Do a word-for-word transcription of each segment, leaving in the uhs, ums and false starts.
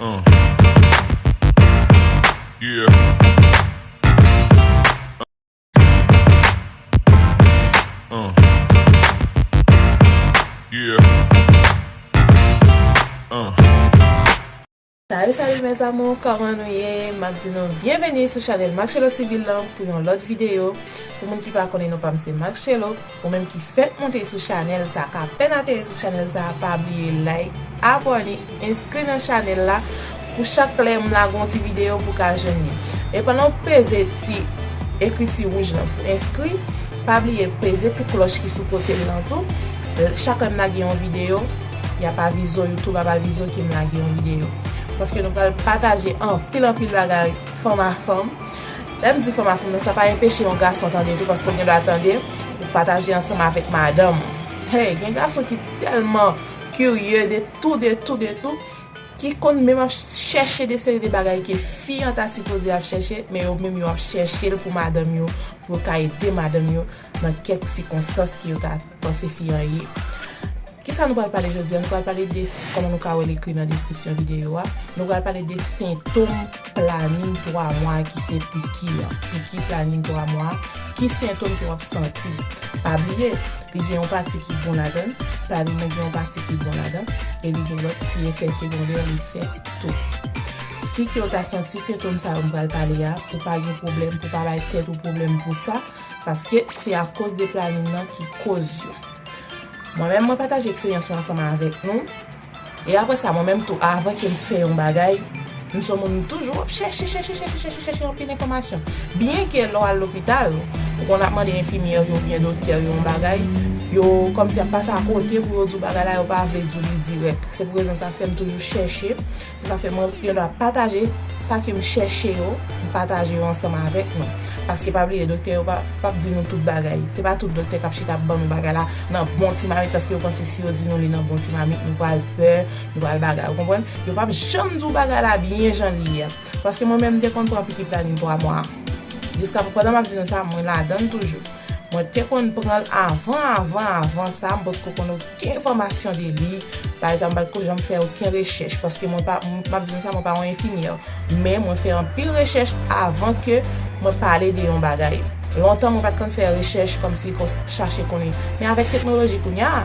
Uh. Yeah. Uh. Yeah. Uh. Salut, salut mes amours, kòman nou ye? M ap di nou byenveni sou chanèl Marcello Civil lan pou yon lòt videyo. Pou moun ki pa konnen non pa m se Marcello, ou menm ki fèk monte sou chanèl sa, k apèn ateri sou chanèl sa, pa bliye like, abòne, enskri nan chanèl la pou chak lè m lage yon ti videyo pou ka jwenn li. E pandan w peze ti ekriti wouj lan pou enskri, pa bliye peze ti klòch ki sou kote l lan tou. Chak lè m lage yon videyo, y ap avize w, YouTube ap avize w ke m lage yon videyo. Paske nou pral pataje anpil, anpil bagay fanm a fanm. Lè m di fanm a fanm nan, sa pa enpeche yon gason tande tou, paske w gen dwa tande, ou pataje ansanm avèk madanm ou. Hey, gen gason ki tèlman kirye de tou, de tou, de tou, ki konn menm ap chèche de seri de bagay ke fi an ta sipoze ap chèche, men yo menm yo ap chèche l pou madanm yo, pou yo ka ede madanm yo nan kèk sikonstans ke yo ta panse fi an ye. Kisa nou pral pale jodi a? Nou pral pale de, kòman nou ka wè l ekri nan deskripsyon videyo a, nou pral pale de sentòm planin twa mwa ki se piki an. Piki planin twa mwa, ki sentòm ke w ap santi? Pa bliye, li gen yon pati ki bon ladan l, planin nan gen yon pati ki bon ladan l, e li gen lòt ti efè segondè li fè tou. Si ke w ta santi sentòm sa yo m pral pale a, ou pa gen pwoblèm, ou pa bay tèt ou pwoblèm pou sa, paske se akoz de planin nan ki koz yo. Mwen menm, mwen pataje eksperyans mwen ansanm avèk nou. E apre sa, mwen menm tou, avan ke m fè yon bagay, m se yon moun m toujou ap chèche, chèche, chèche, chèche, chèche anpil enfòmasyon. Byenke lè w al lopital, ou konn ap mande enfimyè yo oubyen doktè yo yon bagay, yo kòmsi ap pase akote pou yo di w bagay la, yo pa vle di w li dirèk. Se pou rezon sa k fè m toujou chèche. Se sa fè mwen gen dwa pataje sa ke m chèche yo, m pataje yo ansanm avèk nou. Paske pa bliye, doktè yo pa, p ap di nou tout bagay. Se pa tout doktè k ap chita ap ban nou bagay la nan bon ti mamit, paske yo panse si yo di nou li nan bon ti mamit, nou pral pè, nou pral bagay. Ou konprann? Yo p ap janm di w bagay la byen jan li ye a. Paske mwen menm, m te konn pran piki planin twa mwa. Jiska pandan m ap di nou sa, mwen ladan l toujou. Mwen te konn pran l avan, avan, avan sa, m potko konn okenn enfòmasyon de li. Pa egzanp, m pa t ko janm fè okenn rechèch, paske mwen pa, m, m ap di nou sa, mwen pa yon enfimyè. Men mwen fè anpil rechèch avan ke mwen pale de yon bagay. Lontan, mwen pa t konn fè rechèch kòmsi kon, chache konnen. Men avèk teknoloji kounye a,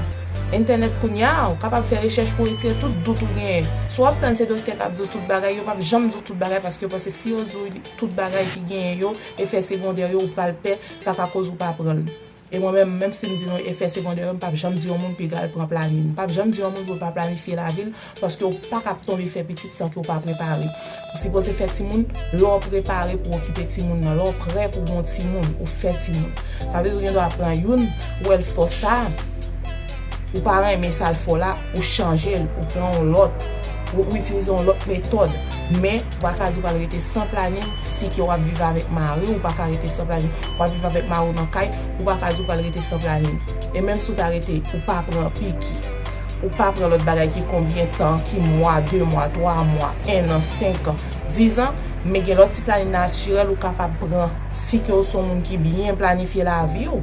entènèt kounye a, ou kapab fè rechèch pou retire tout dout ou genyen. Si w ap tann se doktè k ap di w tout bagay, yo p ap janm di w tout bagay, paske yo panse si yo di w tout bagay ki genyen yo, efè segondè yo, ou pral pè, sa ka koz ou pa pran l. E mwen menm, menm si m di nou efè segondè yo, m p ap janm di yon moun pou l al pran planin. M p ap janm di yon moun pou l pa planifye lavi l, paske w pa ka ap tonbe fè pitit san ke w pa prepare. Ou sipoze fè timoun, lè w prepare pou w okipe timoun nan, lè w prè pou w gen yon timoun, ou fè timoun. Sa vle di w gen dwa pran youn, ou wè l fò sa, ou pa renmen sa l fè w la, ou chanje l, ou pran yon lòt, ou, ou itilize yon lòt metòd. Men, ou pa ka di w pral rete san planin, si ke w ap viv avèk mari w, ou pa ka rete san planin, w ap viv avèk mari w nan kay, ou pa ka di w pral rete san planin. E menm si w ta rete, ou pa pran piki, ou pa pran lòt bagay ki konbyen tan, ki mwa, de mwa, twa mwa, en an, senk an, diz an, men gen lòt ti planin natirèl ou kapab pran. Si ke w se yon moun ki byen planifye lavi w,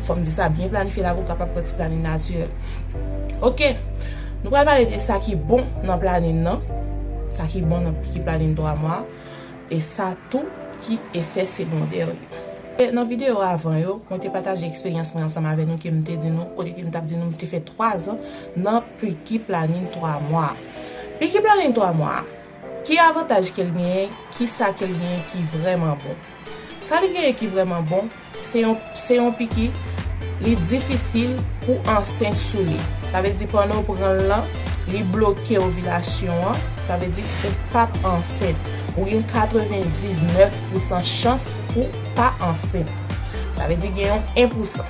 fò m di sa, byen planifye lavi w, ou kapab pran ti planin natirèl. Oke, nou pral pale de sa ki bon nan planin nan, sa ki bon nan piki planin twa mwa, e sa tou ki efè segondè yo. E nan videyo avan yo, mwen te pataje eksperyans mwen ansanm avè nou, ke m te di nou, kote ke m t ap di nou m te fè twa zan nan piki planin twa mwa. Piki planin twa mwa, ki avantaj ke l genyen, ki sa ke l genyen ki vrèman bon? Sa li genyen ki vrèman bon, se yon, se yon piki, li difisil pou ansent sou li. Sa vle di pandan w pran l lan, li bloke ovilasyon an, sa vle di ou p ap ansent. Ou gen katrevendiznèf pousan chans pou w pa ansent. Sa vle di gen yon en pousan.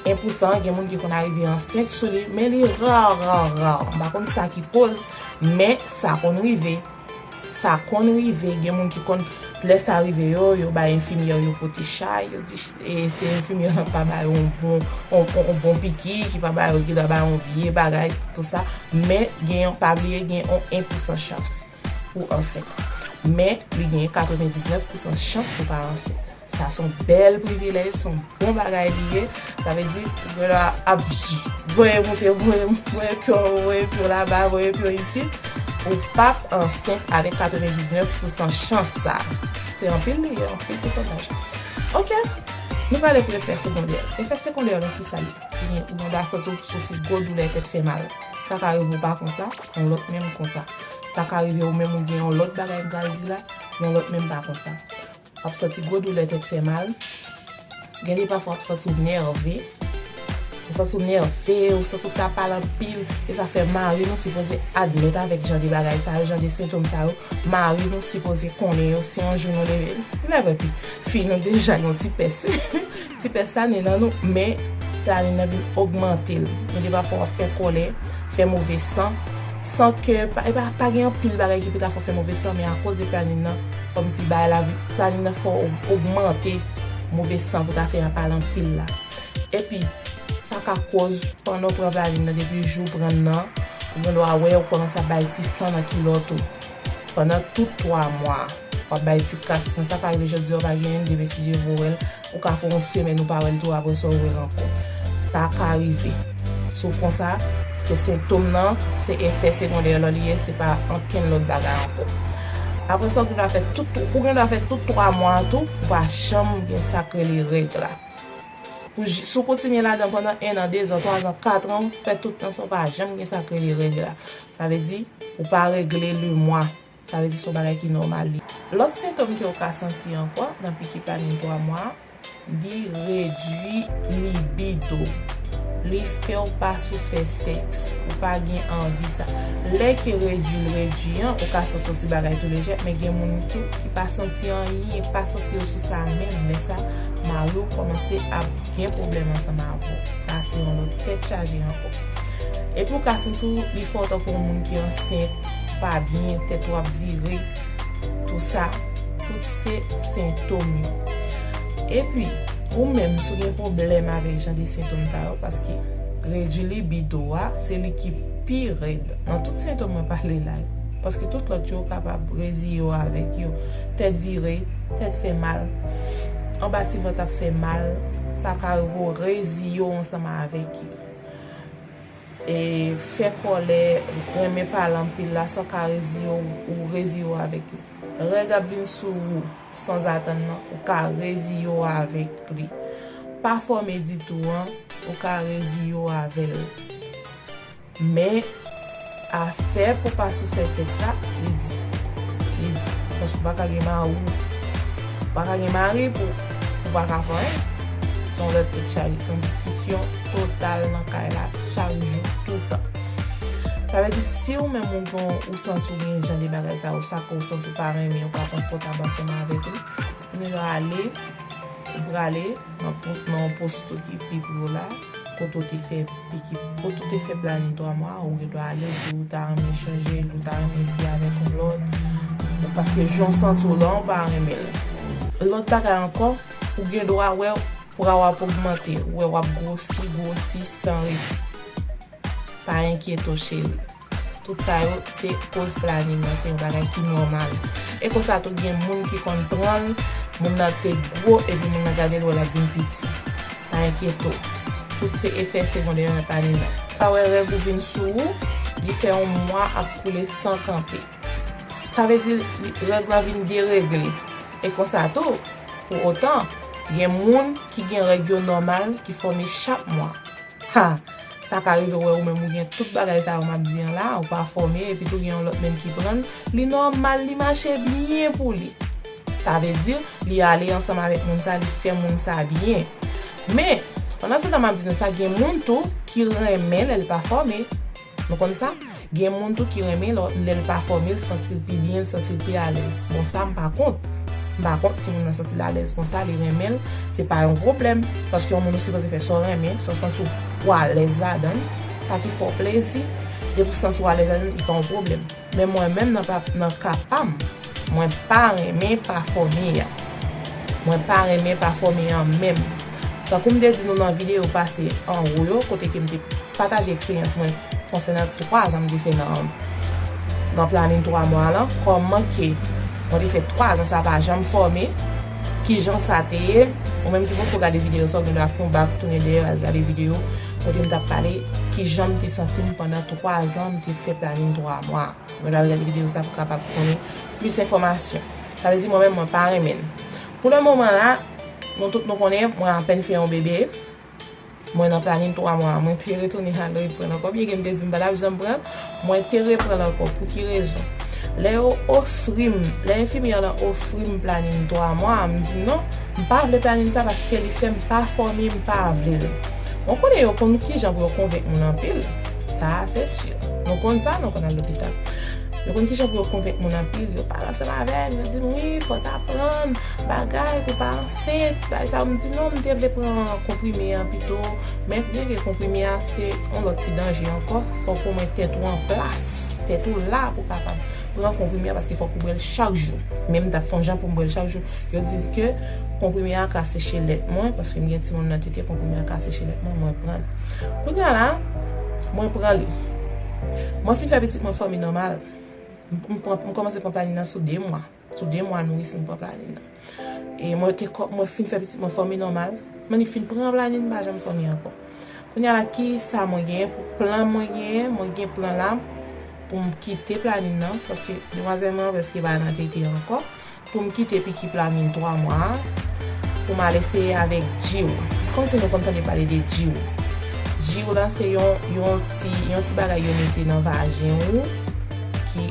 En pousan, gen moun ki konn arive ansent sou li, men li ra, ra, ra. M pa konn sa ki koz, men sa konn rive. Sa konn rive, gen moun ki konn, lè sa rive yo, yo bay enfimyè yo pote chay, yo di, e, se enfimyè lan pa ba yo yon bon, yon, yon, yon bon piki, ki pa ba yo, ki ta ba yon vye bagay, tou sa. Men, gen yon, pa bliye, gen yon en pousan chans pou ansent. Men, li gen katrevendiznèf pousan chans pou pa ansent. Sa se yon bèl privilèj, se yon bon bagay li ye. Sa vle di, ou gen dwa ap voye moute, voye, voye pyon, voye pyon laba, voye pyon isit. ou p ap ansent avèk katrevendiznèf pousan chans sa. Se anpil li ye, anpil pousantaj. Ok, nou pral pou efè segondè. Efè segondè yo nan kisa li? Gen, ou gen dwa santi w soufri gwo doulè tèt fè mal. Sa ka rive w pa konsa, yon lòt menm konsa. Sa ka rive ou menm ou gen yon lòt bagay m pral di la, yon lòt menm pa konsa. W ap santi gwo doulè tèt fè mal. Gen de pafwa w ap santi w nève. Ou santi w nève, ou santi w ta pale anpil. E sa fè mari nou sipoze admèt avèk jan de bagay sa yo, jan de sentòm sa yo. Mari nou sipoze konnen yo si yon jou nou leve. Nève pi. Fi nou deja gen yon ti pès. Ti pès sa ne nan nou, men planin nan vin ogmante l. Gen de pafwa w ap fè kòlè, fè move san, san ke pa, e pa, pa gen anpil bagay ki pou ta fè w fè move san, men akoz de planin nan, kòmsi bagay la, planin nan fè w ogmante move san pou ta fè a pale anpil la. Epi, sa ka koz, pandan w pran planin nan, depi jou w pran nan, ou gen dwa wè ou kòmanse ap bay ti san nan kilòt ou. Pandan tout twa mwa, w ap bay ti kras san. Sa ka rive jodi a ou pa genyen, demen si Dye vle w wè l, ou ka fè yon semèn ou pa wè l tou, apre sa ou wè l ankò. Sa ka rive. Si w konsa, se sentòm nan, se efè segondè lan li ye, se pa ankenn lòt bagay ankò. Apre sa, ou gen dwa fè tout, ou gen dwa fè tout twa mwa tou, ou pa janm gen sa k rele règ la. Pou ji-, si w kontinye ladan pandan en an, de zan, twa zan, kat an, fè tout tan sa w pa janm gen sa k rele règ la. Sa vle di, ou pa regle lemwa. Sa vle di se yon bagay ki nòmal li. Lòt sentòm ke w ka santi ankò nan piki planin twa mwa, li redui libido. Li fè w pa sou fè sèks. Ou pa gen anvi sa. Lè ke redui l redui an, ou ka santi yon ti bagay tou lejè, men gen moun tou ki pa santi anyen, pa santi yo sou sa menm. Lè sa, mari w kòmanse ap gen pwoblèm ansanm avè w. Sa se yon lòt tèt chaje ankò. Epi ou ka santi w li fè w tankou yon moun ki ansent, pa byen, tèt ou ap vire, tou sa, tout se sentòm yo. Epi, ou menm, si w gen pwoblèm avèk jan de sentòm sa yo, paske redui libido a, se li ki pi rèd nan tout sentòm mwen pale la yo. Paske tout lòt yo kapab reziye w avèk yo. Tèt vire, tèt fè mal, anba ti vant ap fè mal, sa ka rive w reziye w ansanm avèk yo. E, fè kòlè, renmen pale anpil la, sa w ka reziye w, ou reziye w avèk yo. Règ ap vin sou ou sanzatann nan, ou ka reziye w avèk li. Pa fòme ditou an, ou ka reziye w avè l. Men, afè pou pa sou fè sèks la, li di. Li di. Paske ou pa ka gen mari w. Ou pa ka gen mari pou ou pa ka fè anyen. Se yon lòt tèt chaje. Se yon diskisyon total nan kay la, chak jou, toutan. Sa vle di, si ou menm ou gen, ou santi ou gen jan de bagay sa, ou sa ke ou santi ou pa renmen, ou pa konfòtab ansanm avèk li, ou gen dwa ale, ou prale nan po-, nan yon posto ki pi pre w la, kote w te fè piki, kote w te fè planin twa mwa, ou gen dwa ale, ou di ou ta renmen chanje l, ou ta renmen eseye avèk yon lòt, paske jan w santi w la, ou pa renmen l. Lòt bagay ankò, ou gen dwa wè bra w ap ogmante, ou wè w ap gwosi, gwosi, san rete. Pa enkyete w, cheri. Tout sa yo, se koz planin nan, se yon bagay ki nòmal. E konsa tou, gen moun ki konn pran l, moun nan te gwo, epi moun nan gade l, wè l ap vin piti. Pa enkyete w. Tout se efè segondè nan planin nan. Pa wè règ ou vin sou ou, li fè yon mwa ap koule san kanpe. Sa vle di, li, règ lan vin deregle. E konsa tou, pou otan, gen moun ki gen règ yo nòmal, ki fòme chak mwa. Ha! Sa ka rive w wè ou menm ou gen tout bagay sa yo m ap di an la, ou pa fòme, epi tou gen yon lòt menm ki pran l, li nòmal, li mache byen pou li. Sa vle di, li ale ansanm avèk moun sa, li fè moun sa byen. Men, pandan se tan m ap di nou sa, gen moun tou ki renmen lè l pa fòme. Nou konn sa? Gen moun tou ki renmen lè, lè l pa fòme, l santi l pi byen, l santi l pi alèz. Bon, sa m pa kont. M pa kont si moun nan santi l alèz konsa, li renmen l, se pa yon pwoblèm. Paske yon moun ou sipoze fè sa w renmen, sa w santi w alèz ladan l, sa ki fè w plezi, depi w santi w alèz ladan l, li pa yon pwoblèm. Men mwen menm nan pa, nan ka pa m, mwen pa renmen pa fòme a. Mwen pa renmen pa fòme an menm. Tankou m te di nou nan videyo pase anwo yo, kote ke m te pataje eksperyans mwen konsènan twa zan m te fè nan, nan planin twa mwa lan, kòman ke mwen te fè twa zan sa pa janm fòme, kijan sa te ye, ou menm ki poko gade videyo sa, ou gen dwa fè yon bak, tounen dèyè, al gade videyo, kote m t ap pale, kijan m te santi m pandan twa zan m te fè planin twa mwa. Mwen t al gade videyo sa pou kapab konnen plis enfòmasyon. Sa vle di mwen menm, mwen pa renmen l. Pou le moman la, nou tout nou konnen, mwen apèn fè yon bebe. Mwen nan planin twa mwa, mwen te retounen al reprann ankò. Byen ke m te di m pa t ap janm pran l, mwen te reprann l ankò. Pou ki rezon? Lè yo ofri m, lè enfimyè lan ofri m planin twa mwa, m di non, m pa vle planin sa paske li fè m pa fòme, m pa vle l. Bon, konnen yo konn kijan pou yo konvenk moun anpil. Sa a, se si. Nou konn sa, nou konn al lopital. Yo konn kijan pou yo konvenk moun anpil. Yo pale ansanm avè m, yo di m, "Wi, fò w ta pran bagay pou w pa ansent." Bagay sa, m di, "Non, m te vle pran konprime a pito." Men byen ke konprime a, se yon lòt ti danje ankò. Fòk ou met tèt ou an plas. Tèt ou la pou w kapab pran konprime a, paske fòk ou bwè l chak jou. Men m t ap fè yon jan pou m bwè l chak jou. Yo di m ke konprime a ka seche lèt mwen, paske m gen timoun nan tete, konprime a ka seche lèt mwen, mwen pran l. Kounye a la, mwen pran li. Mwen fin fè pitit mwen fòme nòmal. M, m pran, m kòmanse pran planin nan sou de mwa. Sou de mwa nourisi m pran planin nan. E mwen te kò-, mwen fin fè pitit mwen fòme nòmal. Mwen li fin pran planin, m pa janm fòme ankò. Kounye a la, ki sa mwen genyen pou plan mwen genyen? Mwen gen plan la pou m kite planin nan, paske demwazèl mwen an prèske pa nan tete ankò. Pou m kite piki planin twa mwa a, pou m al eseye avèk D I U. Kòmsi nou konn tande pale de D I U. D I U la se yon, yon ti, yon ti bagay yo mete nan vajen ou, ki,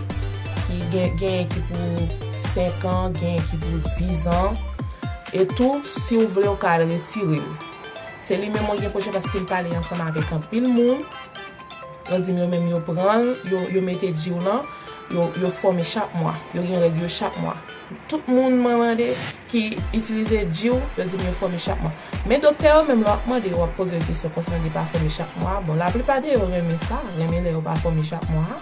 ki gen, genyen ki pou senk an, genyen ki pou diz an. E tou, si w vle, w ka al retire l. Se li menm mwen gen pwochen paske m pale ansanm avèk anpil moun. Yo di m yo menm yo pran l, yo, yo mete D I U lan, yo, yo fòme chak mwa. Yo gen règ yo chak mwa. Tout moun mwen mande ki itilize D I U, yo di m yo fòme chak mwa. Men doktè yo menm, lè w ap mande yo, w ap poze yo kesyon konsènan de pa fòme chak mwa. Bon, laplipa de yo renmen sa, renmen lè yo pa fòme chak mwa.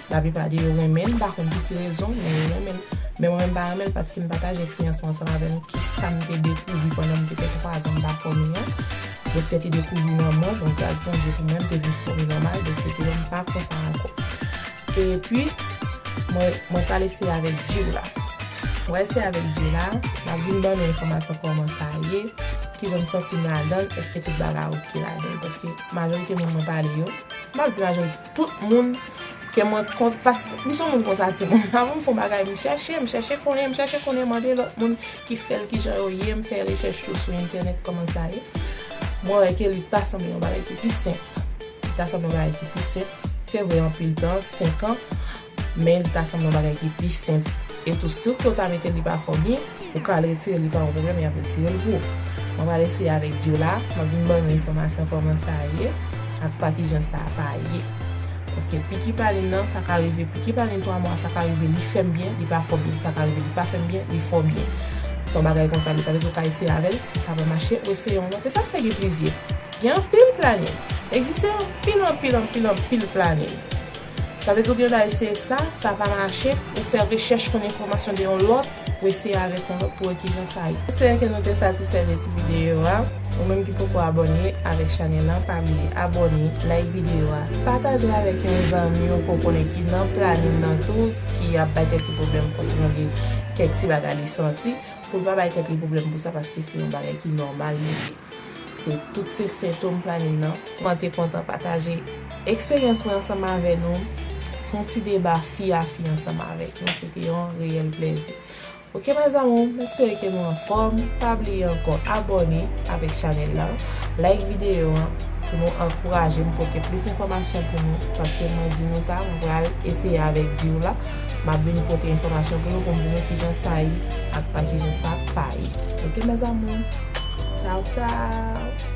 Laplipa de yo renmen l, m pa konn pou ki rezon, men yo renmen l. Men mwen menm m pa renmen l paske m pataje eksperyans mwen ansanm avè nou, ki sa m te dekouvri pandan m te fè twa zan m pa fòme an. Doktè te dekouvri nan mwen, bon, gras Bondye pou mwen, m te vin fòme nòmal, doktè te wè m pa konsa ankò. Epi, mwen, mwen pral eseye avèk D I U la. Mwen eseye avèk D I U la, m ap vin ban nou enfòmasyon kòman sa ye, kijan m santi m ladan l, èske tout bagay oke ladan l, paske majorite moun mwen pale yo, m ap di majorite tout moun ke mwen kont, paske m se yon moun konsa timoun. Avan m fè yon bagay, m chèche, m chèche konnen, m chèche konnen, mande lòt moun ki fè l, kijan yo ye, m fè rechèch tou sou entènèt kòman sa ye. Mwen wè ke li ta sanble yon bagay ki pi senp. Li ta sanble yon bagay ki pi senp. Se vre, anpil tan, senk an, men li ta sanble yon bagay ki pi senp. E tou, si w ta mete li pa fòme, ou ka al retire li, pa yon pwoblèm, y ap retire l pou ou. Mwen pral eseye avèk D I U la, m ap vin ban nou enfòmasyon kòman sa ye, ak pa kijan sa pa ye. Paske piki planin nan, sa ka rive, piki planin twa mwa, sa ka rive li fè m byen, li pa fè m byen, sa ka rive li pa fè m byen, li fè m byen. Se yon bagay konsa, li, sa vle di ou ka eseye avè l, si sa pa mache, ou eseye yon lòt. E sa k fè gen plizyè. Gen anpil planin. Egziste anpil, anpil, anpil, anpil planin. Sa vle di ou gen dwa eseye sa, sa pa mache, ou fè rechèch, konn enfòmasyon de yon lòt, ou eseye avèk yon lòt pou wè kijan sa ye. Espere ke nou te satisfè de ti videyo a. Ou menm ki poko abòne avèk chanèl lan, pa bliye abòne, like videyo a, pataje avèk yon zanmi w ke w konnen ki nan planin nan tou, ki ap bay tèt li pwoblèm konsènan de kèk ti bagay li santi, pou l pa bay tèt li pwoblèm pou sa, paske se yon bagay ki nòmal li ye. Se tout se sentòm planin nan. Mwen te kontan pataje eksperyans mwen ansanm avè nou, fè yon ti deba fi a fi ansanm avèk nou. Se te yon reyèl plèzi. Oke, mes amours, m espere ke nou anfòm. Pa bliye ankò abòne avèk chanèl la, like videyo an pou nou ankouraje m pote plis enfòmasyon pou nou, paske mwen di nou sa, mwen pral eseye avèk D I U la, m ap vin pote enfòmasyon pou nou, pou m di nou kijan sa ye ak pa kijan sa pa ye. Oke, mes amours, tchaw, tchaw.